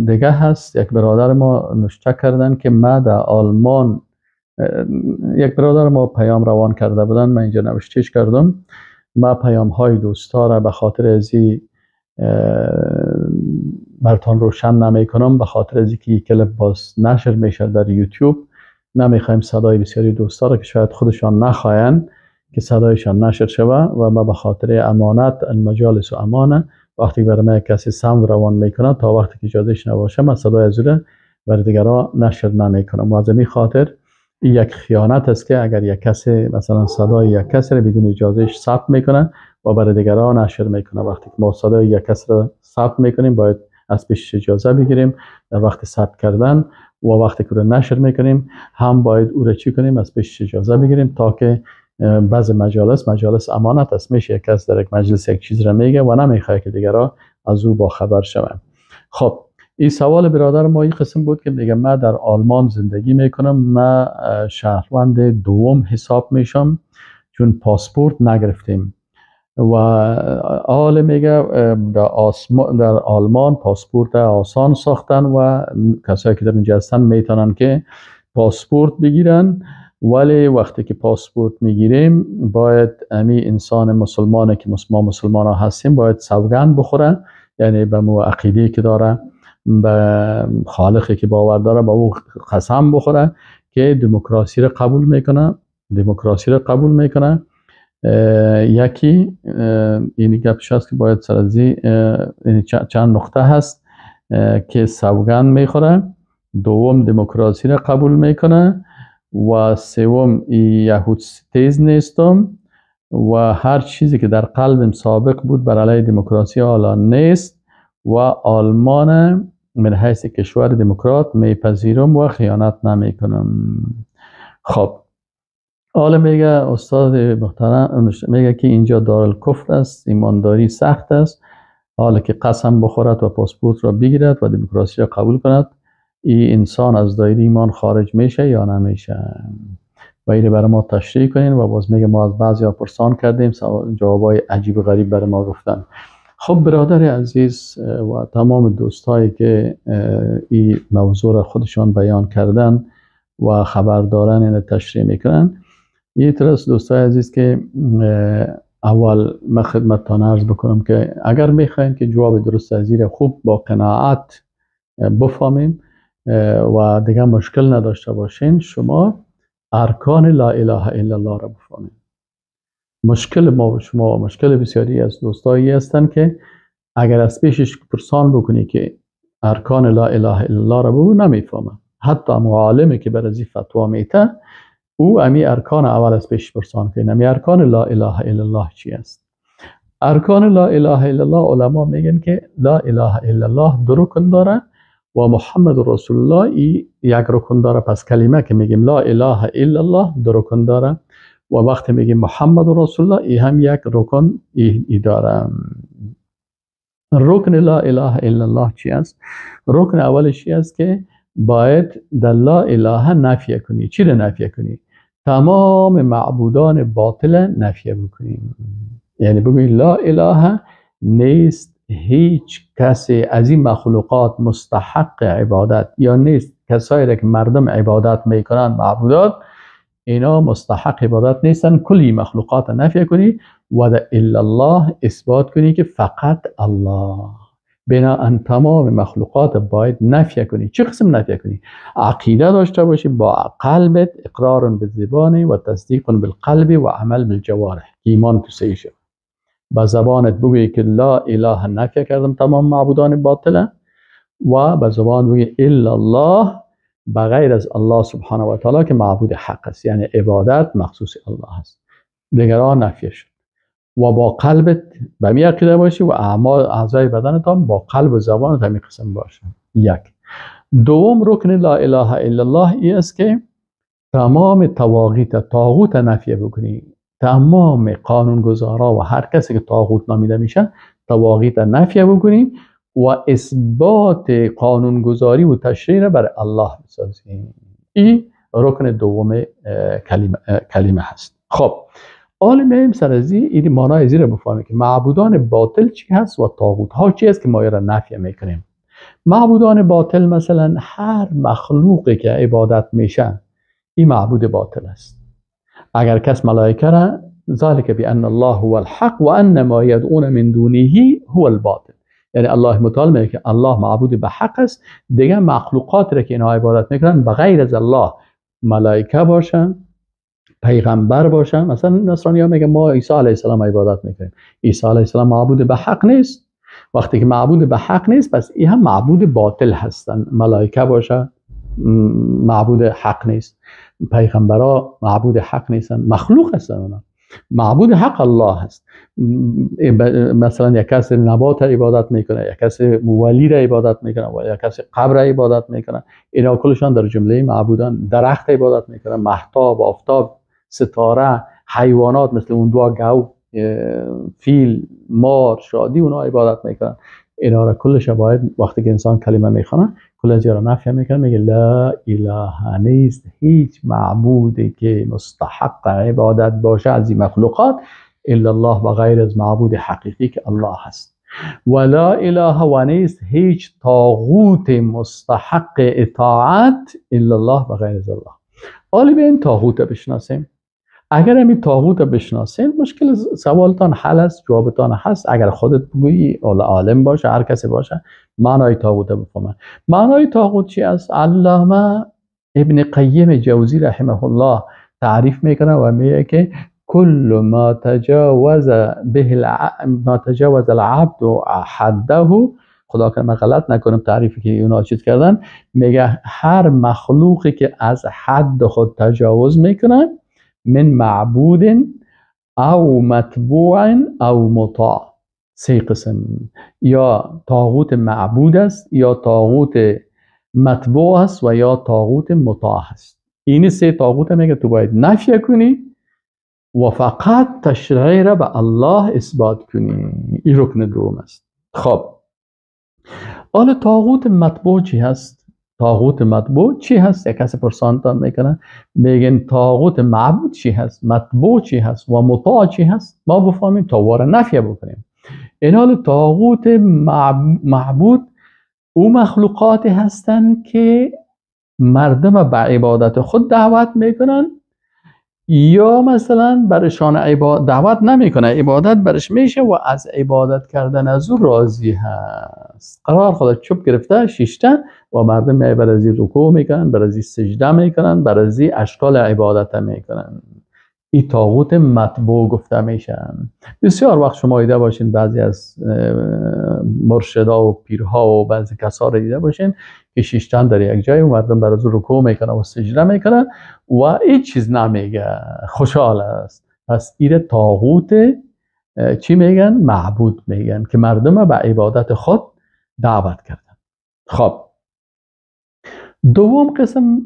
دیگه هست. یک برادر ما نوشته کردن که ما در آلمان، یک برادر ما پیام روان کرده بودن، من اینجا نوشتهش کردم. ما پیام های دوستا را به خاطر ازی برتان روشن نمی کنم، به خاطر ازی که کلیپ باز نشر میشه در یوتیوب، نمیخوایم صدای بسیاری دوستا را که شاید خودشان نخواین که صدایشان نشر شوه، و ما به خاطر امانت المجالس و امانه وقتی برای من کسی سمت روان میکنه تا وقتی که اجازهش نباشه من صدای از او برای دیگران نشر نمیکنم. و از این خاطر یک خیانت است که اگر یک کسی مثلا صدای یک کسی را بدون اجازهش ثبت میکنه و برای دیگران نشر میکنه، وقتی که ما صدای یک کسی را ثبت میکنیم باید از پیش اجازه بگیریم در وقت ثبت کردن، و وقتی که رو نشر میکنیم هم باید او را چی کنیم، از پیش اجازه بگیریم تا که بعض مجالس امانت است، میشه یک کس در یک مجلس یک چیز را میگه و نمیخواد که دیگران از او با خبر شوند. خب این سوال برادر ما این قسم بود که میگه من در آلمان زندگی میکنم، من شهروند دوم حساب میشم چون پاسپورت نگرفتیم، و آل میگه در آلمان پاسپورت آسان ساختن و کسایی که در اینجا هستن میتونن که پاسپورت بگیرن، ولی وقتی که پاسپورت میگیریم باید امی انسان مسلمانه که ما مسلمان ها هستیم باید سوگند بخوره، یعنی به مو عقیده که داره، به خالقی که باور داره، با او قسم بخوره که دموکراسی را قبول میکنه، دموکراسی را قبول میکنه. یکی این گپش هست که باید سر از چند نقطه هست که سوگند میخوره، دوم دموکراسی را قبول میکنه، و سوم یهود ستیز نیستم و هر چیزی که در قلبم سابق بود بر علیه دموکراسی حالا نیست، و آلمان من حیث کشور دموکرات میپذیرم و خیانت نمیکنم. خب حالا میگه استاد محترم، میگه که اینجا دارالکفر است، ایمانداری سخت است، حالا که قسم بخورد و پاسپورت را بگیرد و دموکراسی را قبول کند، این انسان از دایره ایمان خارج میشه یا نمیشه؟ و اینو برای ما تشریح کنین. و باز میگه ما از بعضی ها پرسان کردیم، جوابای عجیب و غریب برای ما گفتن. خب برادر عزیز و تمام دوستایی که این موضوع را خودشان بیان کردن و خبردارن اینو تشریح میکنن، یه طرف دوستای عزیز که اول من خدمتتان عرض بکنم که اگر میخواین که جواب درست از این خوب با قناعت بفهمیم و دیگه مشکل نداشته باشین، شما ارکان لا اله الا الله را بفهمید. مشکل ما و شما و مشکل بسیاری از دوستایی هستند که اگر از پیشش پرسان بکنی که ارکان لا اله الا الله را بگو نمیفهمه. حتی معالمی که بر از فتوا میته او امی ارکان اول از پیش پرسان کنه، امی ارکان لا اله الا الله چی است؟ ارکان لا اله الا الله علما میگن که لا اله الا الله دو رکن داره و محمد رسول الله ای یک رکن داره. پس کلمه که میگیم لا اله الا الله دو رکن داره و وقتی میگیم محمد رسول الله ای هم یک رکن ای داره. رکن لا اله الا الله چی است؟ رکن اولش چی است که باید در لا اله نفی کنی. چی رو نفی کنی؟ تمام معبودان باطل نفی بکنیم. یعنی بگویی لا اله نیست هیچ کسی از این مخلوقات مستحق عبادت، یا نیست کسایی که مردم عبادت میکنن معبودات، اینا مستحق عبادت نیستن. کلی مخلوقات نفی کنی و در الا الله اثبات کنی که فقط الله. بناءً تمام مخلوقات باید نفی کنی. چه قسم نفی کنی؟ عقیده داشته باشی با قلبت، اقرار بالزبان و تصدیق بالقلب و عمل بالجوارح، ایمان تو صحیح شد. با زبانت بگویی که لا اله نفی کردم تمام معبودان باطله، و با زبان بگویی الا الله، بغیر از الله سبحانه و تعالی که معبود حق است، یعنی عبادت مخصوص الله است، دیگران نفی شد. و با قلبت به می عقیده باشی و اعمال اعضای بدنت با قلب و زبانت همی قسم باشه. یک. دوم رکن لا اله الا الله ای است که تمام طواغیت، طاغوت نفی بکنی. تمام قانونگذارا و هر کسی که طاغوت نامیده میشه طواغیت نفی بکنی و اثبات قانونگذاری و تشریع را بر الله بسازی. این رکن دوم کلمه هست. خب حالا میایم سر از این معنای زیر بفهمیم که معبودان باطل چی هست و طاغوت ها چی هست که ما را نفی میکنیم. معبودان باطل مثلا هر مخلوقی که عبادت میشه این معبود باطل است. اگر کس ملائکه را، ذلك بان الله هو الحق وان ما يدعون من دونه هو الباطل، یعنی الله متعال میگه که الله معبود به حق است، دیگه مخلوقات را که اینها عبادت میکنن بغیر از الله، ملائکه باشن، پیغمبر باشن. مثلا نصرانی ها میگه ما عیسی علیه السلام عبادت میکنیم، عیسی علیه السلام معبود به حق نیست. وقتی که معبود به حق نیست، پس این هم معبود باطل هستن. ملائکه باشه معبود حق نیست، پیغمبرا معبود حق نیستن، مخلوق هستن اونا. معبود حق الله هست. مثلا یک کس نبات عبادت میکنه، یک کس ولی را عبادت میکنه و یک کس قبر عبادت میکنه، اینا کلشان در جمله معبودان. درخت عبادت میکنه، مهتاب، آفتاب، ستاره، حیوانات مثل اون دو گاو، فیل، مار، شادی، اونا عبادت میکنن. اینا را کلش باید وقتی که انسان کلمه میخونه کل از را نفی میکنه، میگه لا اله نیست هیچ معبودی که مستحق عبادت باشه از این مخلوقات الا الله و غیر از معبود حقیقی که الله هست. ولا اله و نیست هیچ طاغوت مستحق اطاعت الا الله و غیر از الله. حالا به این طاغوت بشناسیم. اگر همین طاغوت بشناسیم مشکل سوالتان حل است، جوابتان هست. اگر خودت بگویی، عالم باشه، هر کسی باشه، معنای طاغوت بفهمه. معنای طاغوت چی است؟ علامه ابن قیم جوزی رحمه الله تعریف میکنه و میگه که کل ما تجاوز به ما تجاوز العبد حده، خدا کنه من غلط نکنم تعریفی که اونا چیز کردن، میگه هر مخلوقی که از حد خود تجاوز میکنه من معبود او متبوع او مطاع، سه قسم، یا طاغوت معبود است، یا طاغوت متبوع است و یا طاغوت مطاع است. این سه طاغوت میگه تو باید نفی کنی و فقط تشریع را به الله اثبات کنی. این رکن دوم است. خب حالا طاغوت متبوع چی هست؟ طاغوت متبوع چی هست؟ یک کسی پرسانتان میکنه، میگن طاغوت معبود چی هست، متبوع چی هست و مطاع چی هست؟ ما بفهمیم تا واره نفی بکنیم. این حال طاغوت معبود او مخلوقات هستند که مردم به عبادت خود دعوت میکنن، یا مثلا برشان دعوت نمیکنه، عبادت برش میشه و از عبادت کردن از او راضی هست. قرار خدا چوب گرفته شیشته و مردم می بر از رکوع میکنن، بر از سجده میکنن، بر از اشکال عبادت میکنن. این طاغوت متبوع گفته میشن. بسیار وقت شما دیده باشین بعضی از مرشدا و پیرها و بعضی کسا رو دیده باشین که شیشتن در یک جای و مردم بر از رکوع میکنن و سجده میکنن و هیچ چیز نمیگه، خوشحال است. پس این طاغوت چی میگن؟ معبود میگن که مردم به عبادت خود دعوت کردن. خب دوم قسم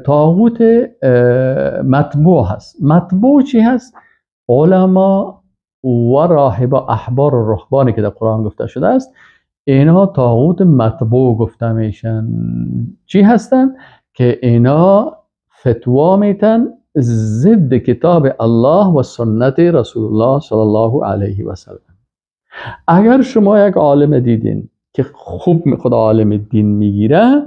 طاغوت متبوع هست. متبوع چی هست؟ علما و راهبا، احبار و رهبانی که در قرآن گفته شده است، اینها طاغوت متبوع گفته میشن. چی هستن؟ که اینا فتوا میتن ضد کتاب الله و سنت رسول الله صلی الله علیه و سلم. اگر شما یک عالم دیدین که خوب خدا عالم دین میگیره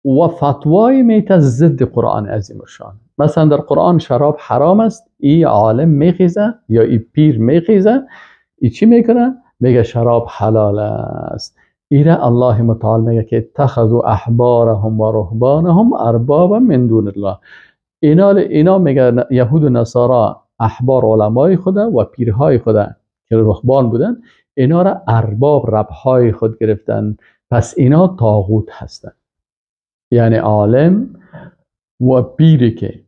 و فتوای میته ضد قرآن عظیم الشان، مثلا در قرآن شراب حرام است، ای عالم میخیزه یا ای پیر میخیزه، ای چی میکنه؟ میگه شراب حلال است. ایره الله متعال میگه که اتخذوا احبارهم و رهبانهم اربابا من دون الله. اینا میگه یهود و نصارا احبار علمای خدا و پیرهای خدا که رهبان بودن، اینا را ارباب ربهای خود گرفتن. پس اینا طاغوت هستن. یعنی عالم و پیری که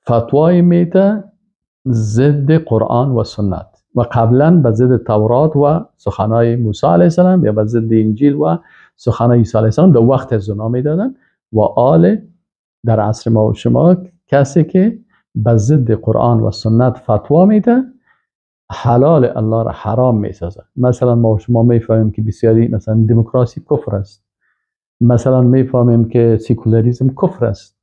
فتوای میده ضد قرآن و سنت و قبلا به ضد تورات و سخنای موسی علیه السلام یا به ضد انجیل و سخنای عیسی علیه السلام در وقت زنا میدادن، و آل در عصر ما و شما کسی که به ضد قرآن و سنت فتوا میده حلال الله را حرام میسازه. مثلا ما و شما میفهمیم که بسیاری مثلا دموکراسی کفر است، مثلا میفهمیم که سیکولاریسم کفر است.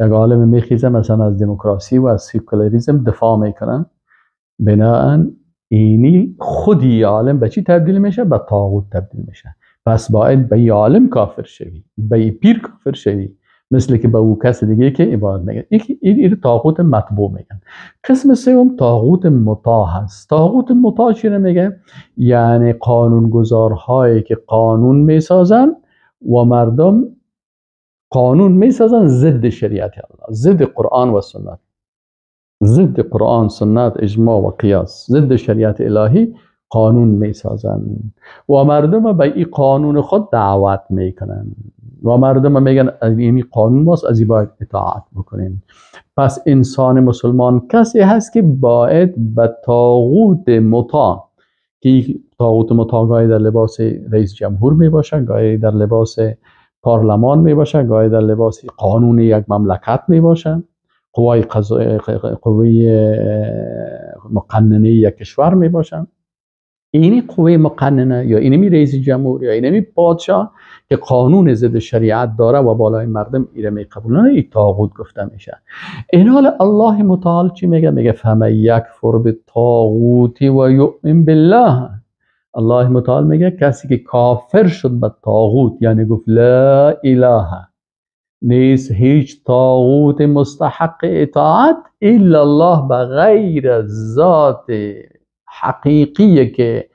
یک عالم میخیزه مثلا از دموکراسی و از سیکولاریسم دفاع میکنن، بناهن اینی خودی عالم به چی تبدیل میشه؟ به طاغوت تبدیل میشه. پس باید به ای عالم کافر شوی، به ای پیر کافر شوی، مثل که به او کس دیگه که عبادت میگن. این طاغوت مطبوع میگن. قسم سوم طاغوت مطاع هست. طاغوت مطاع چی میگه؟ یعنی قانونگذارهایی که قانون میسازن و مردم قانون میسازن ضد شریعت الله، ضد قرآن و سنت، ضد قرآن، سنت، اجماع و قیاس، ضد شریعت الهی قانون میسازن و مردم به این قانون خود دعوت میکنن و مردم میگن این قانون ماست، از این باید اطاعت بکنیم. پس انسان مسلمان کسی هست که باید به طاغوت مطاع، که طاغوت مطاع گاهی در لباس رئیس جمهور میباشه، گاهی در لباس پارلمان میباشه، گاهی در لباس قانون یک مملکت میباشه، قوای قوه مقننه یک کشور میباشه. اینی قوه مقننه یا اینمی رئیس جمهور یا اینمی پادشاه که قانون ضد شریعت داره و بالای مردم ایره میقبولنه، این طاغوت گفته میشه. این حال الله متعال چی میگه؟ میگه فمن یکفر بالطاغوت و یؤمن بالله. الله متعال میگه کسی که کافر شد به طاغوت، یعنی گفت لا اله، نیست هیچ طاغوت مستحق اطاعت الا الله، به غیر ذات حقیقیه که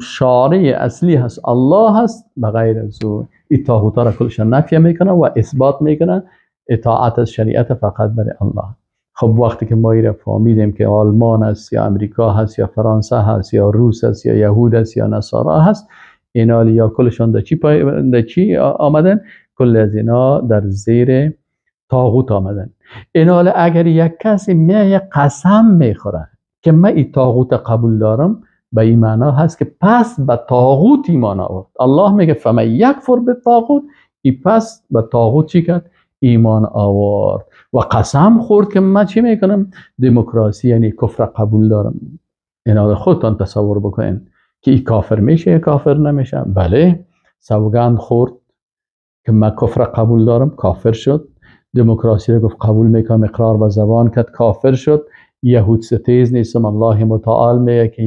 شارع اصلی هست الله هست، به غیر از او این طاغوت را کلش نفی میکنه و اثبات میکنه اطاعت از شریعت فقط برای الله. خب وقتی که ما ایره فهمیدیم که آلمان هست یا امریکا هست یا فرانسه هست یا روس هست یا یهود هست یا نصارا هست، اینا یا کلشان در چی آمدن؟ کل از اینا در زیر طاغوت آمدن. اینا اگر یک کسی میایه قسم میخوره که من این طاغوت قبول دارم، به این معنا هست که پس به طاغوت ایمان آورد. الله میگه فمن یکفر بالطاغوت، ای پس به طاغوت چی کرد؟ ایمان آورد و قسم خورد که من چی میکنم؟ دموکراسی یعنی کفر قبول دارم. اینا خودتان تصور بکنین که این کافر میشه یا کافر نمیشه؟ بله، سوگند خورد که من کفر قبول دارم، کافر شد. دموکراسی رو گفت قبول میکنم، اقرار به زبان کرد، کافر شد. یهود ستیز نیستم، الله متعال میگه که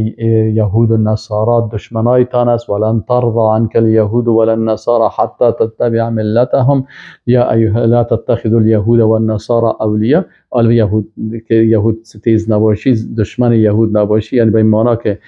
یهود و نصارا دشمنایتان است، ولن ترضى عنك اليهود ولا النصارى حتى تتبع ملتهم یا ایها لا تتخذوا اليهود والنصارى اولیاء. یهود که یهود ستیز نباشی، دشمن یهود نباشی، یعنی به این معنا که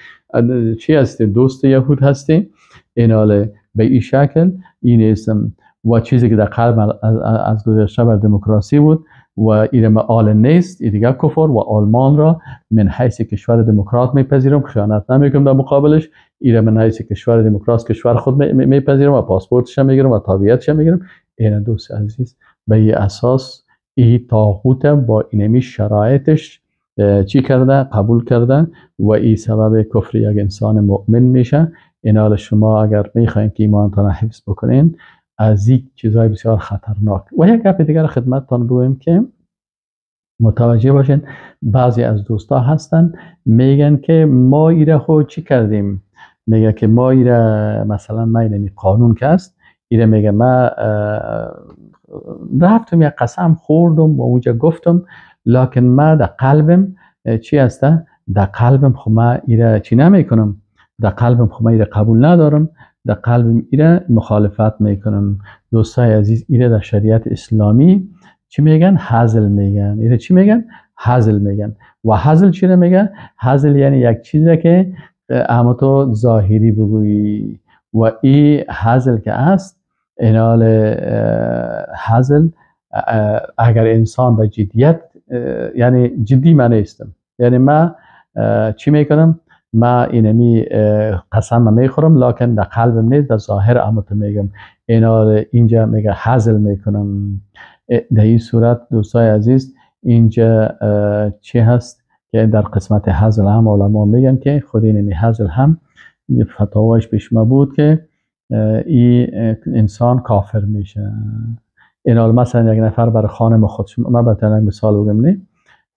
چی هستی؟ دوست یهود هستی. ایناله به این شکل این اسم و چیزی که در قلب از گذشته بر دموکراسی بود و این آل نیست، این دیگه کفر. و آلمان را من حیث کشور دموکرات میپذیرم، خیانت نمیکنم در مقابلش. این من حیث کشور دموکرات کشور خود میپذیرم و پاسپورتش میگیرم و تابعیتش میگیرم. این دوست عزیز به این اساس این طاغوت با اینمی شرایطش چی کرده؟ قبول کرده و این سبب کفر یک انسان مؤمن میشه. اینال شما اگر میخواین که ایمانتان حفظ بکنین از یک چیزهای بسیار خطرناک. و یک گپ دیگر خدمتتان بگویم که متوجه باشین، بعضی از دوستا هستن میگن که ما ایره خود چی کردیم؟ میگه که ما ایره مثلا ما اینمی قانون که هست ایره، میگه ما رفتم یک قسم خوردم و اونجا گفتم، لکن ما در قلبم چی هسته؟ در قلبم خب ما ایره چی نمیکنم، در قلبم خب ما ایره قبول ندارم، در قلبم ایره مخالفت میکنم. دوستای عزیز ایره در شریعت اسلامی چی میگن؟ هزل میگن. ایره چی میگن؟ هزل میگن. و هزل چی میگن؟ هزل یعنی یک چیزی که اما تو ظاهری بگویی و این هزل که است، اینال هزل اگر انسان به جدیت، یعنی جدی من نیستم، یعنی من چی میکنم؟ ما اینمی قسم میخورم لکن در قلبم نیست، در ظاهر اما تو میگم. اینا اینجا میگه هزل میکنم. در این صورت دوستای عزیز اینجا چی هست که در قسمت هزل هم علما میگن که خود اینمی هزل هم فتاوایش پیش ما بود که این انسان کافر میشه. اینا مثلا یک نفر برای خانم خودش، من به مثال بگم، نه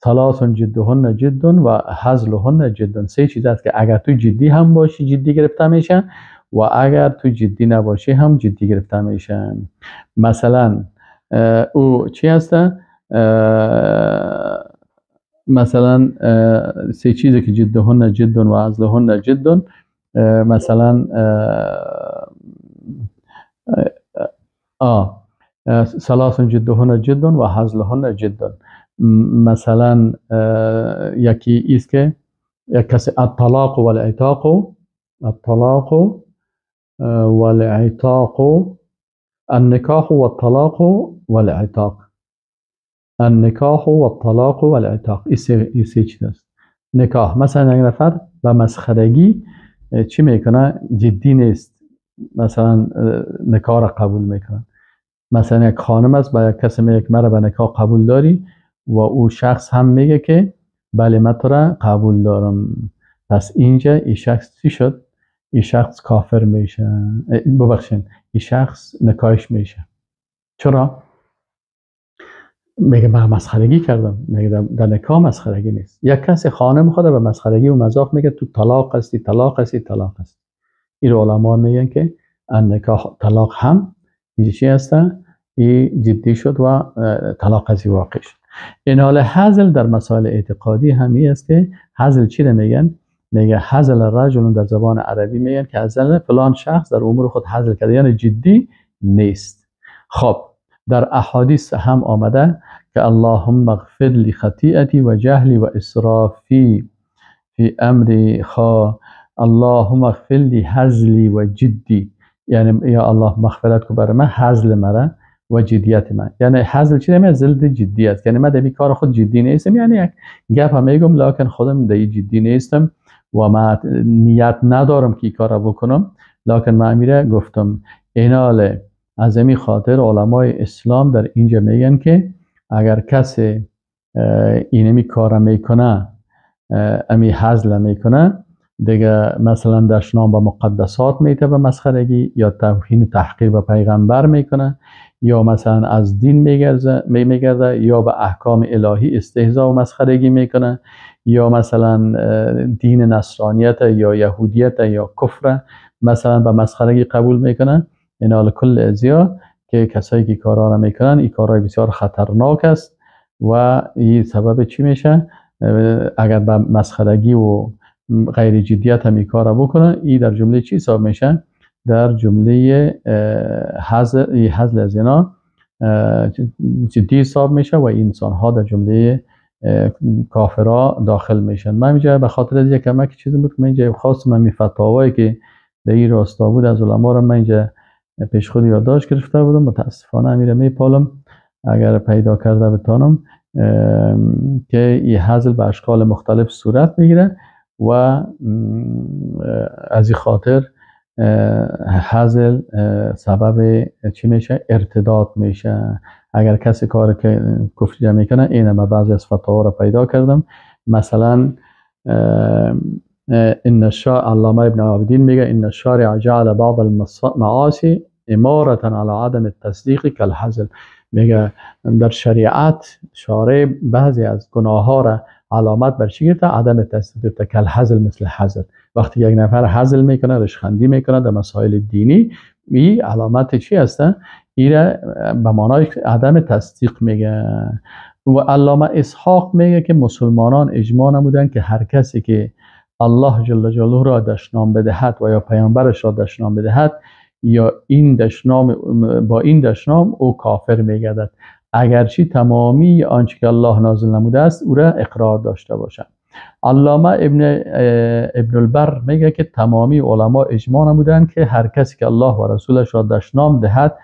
ثلاث جدهن جد و هزلهن جد، سه چیز است که اگر تو جدی هم باشی جدی گرفته میشه و اگر تو جدی نباشی هم جدی گرفته میشه. مثلا او چی هسته؟ مثلا سه چیزی که جدهن جد و هزلهن جد، مثلا ثلاث جدهن جد و هزلهن جد. مثلا یکی ایست که یک کسی الطلاق والعتاق، الطلاق والعتاق، النکاح والطلاق والعتاق، النکاح والطلاق والعتاق. این سه چیز است. نکاح مثلا یک نفر به مسخرگی چی میکنه، جدی نیست، مثلا نکاح را قبول میکنه. مثلا یک خانم است با یک کسی میگه مرا به نکاح قبول داری و او شخص هم میگه که بله من تو را قبول دارم. پس اینجا این شخص چی شد؟ این شخص کافر میشه، ببخشید این شخص نکاحش میشه. چرا؟ میگه من مسخرگی کردم. میگه در نکاح مسخرگی نیست. یک کسی خانم خود به مسخرگی و مذاق میگه تو طلاق هستی، طلاق هستی، طلاق هستی. این علما میگن که النکاح طلاق هم اینجا چی هسته؟ این جدی شد و طلاق از واقع شد. این حال هزل در مسائل اعتقادی همی است که هزل چی رو میگن؟ میگه هزل الرجل در زبان عربی میگن که هزل فلان شخص در امور خود هزل کرده، یعنی جدی نیست. خب در احادیث هم آمده که اللهم اغفر لی خطیئتی و جهلی و اسرافی فی امری، خا اللهم اغفر لی هزلی و جدی، یعنی یا الله مغفرت کو بر من هزل مرا و جدیت من. یعنی هزل چی نمیه؟ زلد جدی است، یعنی من در کار خود جدی نیستم، یعنی یک گپ هم میگم لکن خودم در جدی نیستم و من نیت ندارم که این کار را بکنم، لکن من امیره گفتم. ایناله از این خاطر علمای اسلام در اینجا میگن که اگر کسی اینمی کار میکنه، امی هزل میکنه دیگه، مثلا دشنام به مقدسات میته به مسخرگی، یا توهین و تحقیر به پیغمبر میکنه، یا مثلا از دین میگرده، یا به احکام الهی استهزا و مسخرگی میکنه، یا مثلا دین نصرانیت یا یهودیت یا کفر مثلا به مسخرگی قبول میکنه. اینا کل ازیا که کسایی که کارا را میکنن، این کارهای بسیار خطرناک است و این سبب چی میشه؟ اگر به مسخرگی و غیر جدیت هم این کار را بکنه، این در جمله چی حساب میشه؟ در جمله هزل از اینا جدی حساب میشه و انسان ها در جمله کافرها داخل میشن. من اینجا به خاطر از یک کمک چیزی بود که من اینجا خواستم، من فتاوایی که در این راستا بود از علما را من اینجا پیش خود یادداشت گرفته بودم، متاسفانه امیره میپالم اگر پیدا کرده بتانم، که این هزل به اشکال مختلف صورت میگیره و از این خاطر هزل سبب چی میشه؟ ارتداد میشه. اگر کسی کار که کفری میکنه، اینه من بعضی از فتاوا را پیدا کردم. مثلا ان الشارع، علامه ابن عابدین میگه ان الشارع جعل بعض المعاصی امارة على عدم التصدیق کالهزل. میگه در شریعت شارع بعضی از گناه ها را علامت بر چی گرفته؟ عدم تصدیق گرفته، کالهزل، مثل هزل. وقتی یک نفر هزل میکنه، رشخندی میکنه در مسائل دینی، این علامت چی هسته؟ این به معنای عدم تصدیق میگه. و علامه اسحاق میگه که مسلمانان اجماع نمودن که هر کسی که الله جل جلاله را دشنام بدهد و یا پیامبرش را دشنام بدهد، یا این دشنام با این دشنام او کافر میگردد، اگرچه تمامی آنچه که الله نازل نموده است او را اقرار داشته باشد. علامه ابن البر میگه که تمامی علما اجماع نمودند که هر کسی که الله و رسولش را دشنام دهد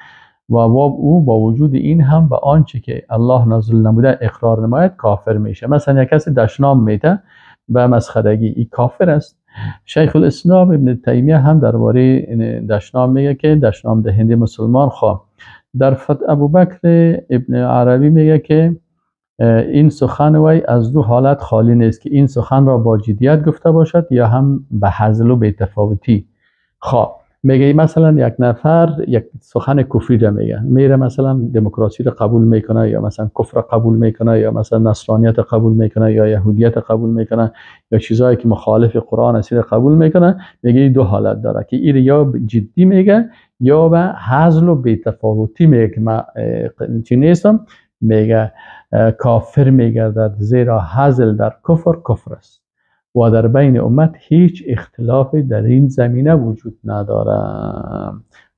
و او با وجود این هم به آنچه که الله نازل نموده اقرار نماید کافر میشه. مثلا یک کسی دشنام میده به مسخرگی، این کافر است. شیخ الاسلام ابن تیمیه هم درباره دشنام میگه که دشنام دهنده مسلمان خواه. در فتح ابوبکر ابن عربی میگه که این سخن وی از دو حالت خالی نیست که این سخن را با جدیت گفته باشد یا هم به هزل و به تفاوتی. خواه میگه مثلا یک نفر یک سخن کفری را میگه، میره مثلا دموکراسی را قبول میکنه، یا مثلا کفر را قبول میکنه، یا مثلا نصرانیت را قبول میکنه، یا یهودیت را قبول میکنه، یا چیزهایی که مخالف قرآن است را قبول میکنه. میگه دو حالت داره که این یا جدی میگه یا به هزل و بی تفاوتی میگه که من چی نیستم، میگه کافر میگردد، زیرا هزل در کفر کفر است و در بین امت هیچ اختلافی در این زمینه وجود نداره.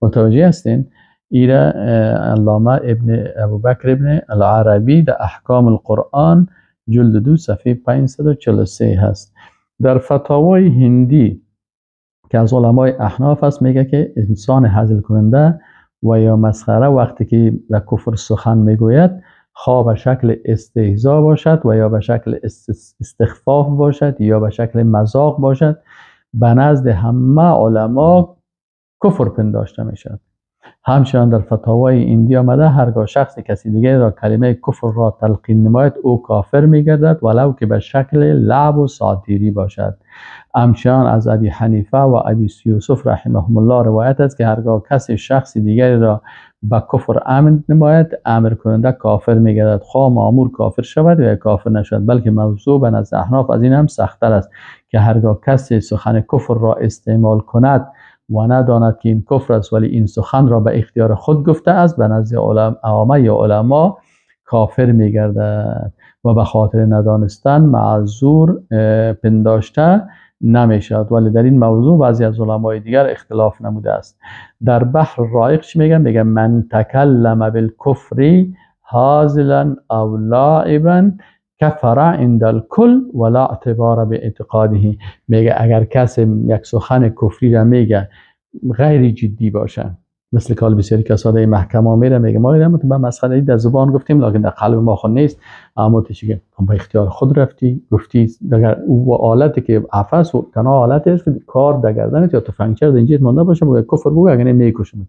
متوجه هستین؟ ایره علامه ابن ابوبکر ابن العربی در احکام القرآن جلد 2 صفحه 543 هست. در فتاوای هندی که از علمای احناف است میگه که انسان هزل کننده و یا مسخره وقتی که به کفر سخن میگوید، خواه به شکل استهزا باشد و یا به شکل استخفاف باشد یا به شکل مذاق باشد، به نزد همه علما کفر پنداشته میشد. همچنان در فتاوای هندی آمده هرگاه شخص کسی دیگه را کلمه کفر را تلقین نماید او کافر میگردد ولو که به شکل لعب و ساتیری باشد. همچنان از ابی حنیفه و ابی یوسف رحمهم الله روایت است که هرگاه کسی شخص دیگری را به کفر امر نماید، امر کننده کافر میگردد، خواه مامور کافر شود و یا کافر نشود. بلکه موضوع به نزد احناف از این هم سخت‌تر است که هرگاه کسی سخن کفر را استعمال کند و نداند که این کفر است ولی این سخن را به اختیار خود گفته است، به نزد عامه یا علما کافر میگردد و به خاطر ندانستن معذور پنداشته نمیشد. ولی در این موضوع بعضی از علمای دیگر اختلاف نموده است. در بحر رایق چی میگن؟ میگن من تکلم بالکفر هازلا او لاعبا کفر عند الکل ولا اعتبار به اعتقاده. میگه اگر کسی یک سخن کفری را میگه غیر جدی باشه، مثل کال بسیاری کسا در محکمه میره میگه ما اینا به مسخره در زبان گفتیم لکن در قلب ما خود نیست، اما تو چی به اختیار خود رفتی گفتی، اگر او حالتی که عفس و تنها حالتی است که کار در گردنت یا تفنگچه در اینجا مانده باشه بگه کفر بگو اگر نه میکشمت.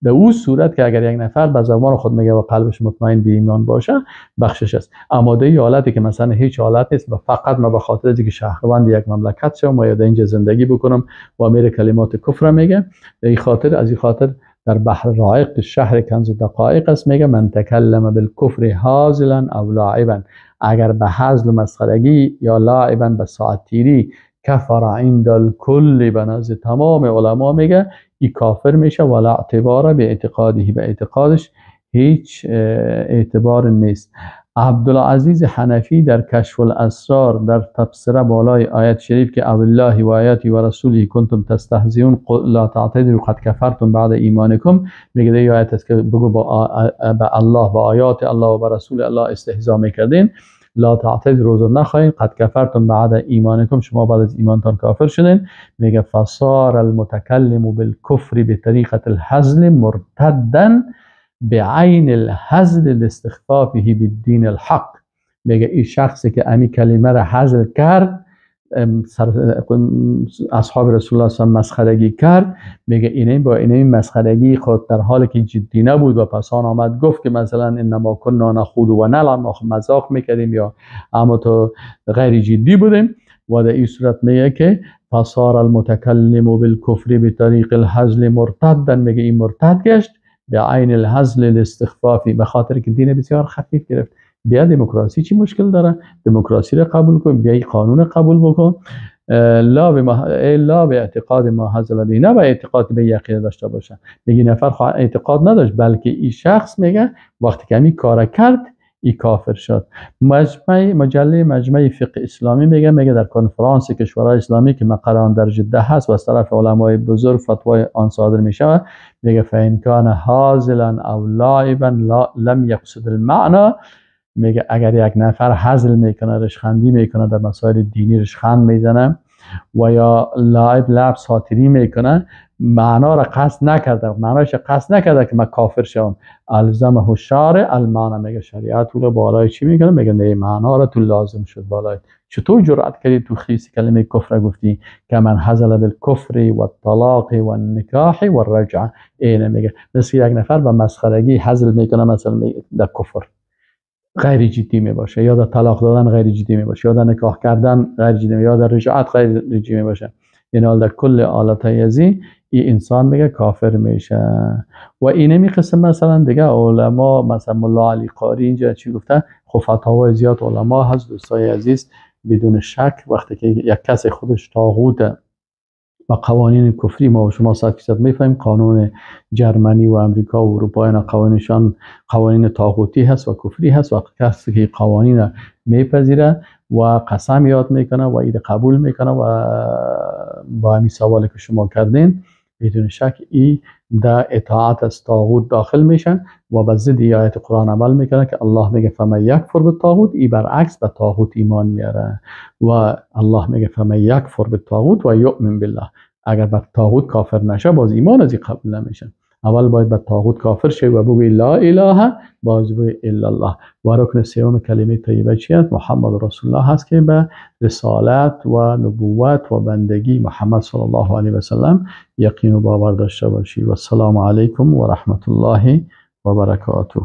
در اون صورت که اگر یک نفر به زبان خود میگه و قلبش مطمئن به ایمان باشه بخشش است. اما در حالتی که مثلا هیچ حالت نیست و فقط ما به خاطر اینکه شهروند یک مملکت شوم و یا در اینجا زندگی بکنم و میره کلمات کفر میگه، در این خاطر از این خاطر در بحر رائق شهر کنز دقایق است میگه من تکلم بالکفر هازلا او لاعبا، اگر به هزل و مسخرگی یا لاعبا به ساعت تیری کفر عند الکل، به نزد تمام علما میگه ای کافر میشه ولا اعتبار به اعتقاده، به اعتقادش هیچ اعتبار نیست. عبدالعزیز حنفی در کشف الاسرار در تبصره بالای آیت شریف که او الله و آیاتی و رسوله کنتم تستهزئون لا تعتذروا قد کفرتم بعد ایمانکم، میگه این آیت است که بگو با الله و آیات الله و با رسول الله استهزا میکردین، لا تعتذروا عذر نخواهید، قد کفرتم بعد ایمانکم، شما بعد از ایمانتان کافر شدین. میگه فصار المتکلم بالکفر بطریقه الهزل مرتدا بعین الهزل لاستخفافه بالدین الحق. میگه این شخصی که امی کلمه را هزل کرد، اصحاب رسول الله صلی مسخرگی کرد، میگه اینه با اینه مسخرگی خود در حالی که جدی نبود و پسان آمد گفت که مثلا انما کنا نخوض و نلعب، ما مذاق میکردیم یا اما تو غیر جدی بودیم، و در این صورت میگه که فصار المتکلم بالکفر بطریق الهزل مرتدا، میگه این مرتد گشت به عین الهزل الاستخفافی، به خاطر که دین بسیار خفیف گرفت. بیا دموکراسی چی مشکل داره؟ دموکراسی رو قبول کن، بیا قانون قبول بکن، لا به اعتقاد ما هزل به، نه به اعتقاد به یقین داشته باشه. میگه نفر اعتقاد نداشت، بلکه این شخص میگه وقتی که همین کار کرد ای کافر شد. مجله مجمع فقه اسلامی میگه در کنفرانس کشورهای اسلامی که مقر آن در جده هست و از طرف علمای بزرگ فتوای آن صادر میشود، میگه فان کان هازلا او لاعبا لم یقصد المعنى، میگه اگر یک نفر هزل میکنه، رشخندی میکنه، در مسائل دینی رشخند میزنه و یا لعب لعب ساتری میکنه، معنا را قصد نکرده، معناش قصد نکرده که من کافر شوم، الزمه الشارع المعنی، میگه شریعت او رو بالای چی میکنه؟ میگه نه معنا را تو لازم شد بالای. چطور جرأت کردی تو خیس کلمه کفر گفتی که من هزل بالکفر و الطلاق و النکاح و الرجعه؟ اینه میگه مثل یک نفر به مسخرگی هزل میکنه، مثلا در کفر غیر جدی می باشه، یا در طلاق دادن غیر جدی می باشه، یا در نکاح کردن غیر جدی می، یا در رجعت غیر جدی می باشه. یعنی در کل حالت ازی این انسان میگه کافر میشه. و اینه می قسم مثلا دیگه علما، مثلا ملا علی قاری اینجا چی گفته؟ خب فتاوای زیاد علما هست دوستای عزیز، بدون شک وقتی که یک کسی خودش طاغوت و قوانین کفری، ما و شما 100% میفهمیم قانون جرمنی و امریکا و اروپا اینا قوانینشان قوانین طاغوتی هست و کفری هست، و کسی که قوانین میپذیره و قسم یاد میکنه و ایده قبول میکنه و با همین سوالی که شما کردین بدون شک ای در اطاعت از طاغوت داخل میشن و به ضد آیت قرآن عمل میکنه که الله میگه فمن یکفر بالطاغوت، ای برعکس به طاغوت ایمان میاره و الله میگه فمن یکفر بالطاغوت و یؤمن بالله. اگر به طاغوت کافر نشه باز ایمان از این قبول نمیشه. اول باید به طاغوت کافر شه و بگوی لا اله، باز بگوی الا الله. و رکن سوم کلمه طیبه چی است؟ محمد رسول الله هست که به رسالت و نبوت و بندگی محمد صلی الله علیه و سلم یقین و باور داشته باشی. و السلام علیکم و رحمت الله و برکاته.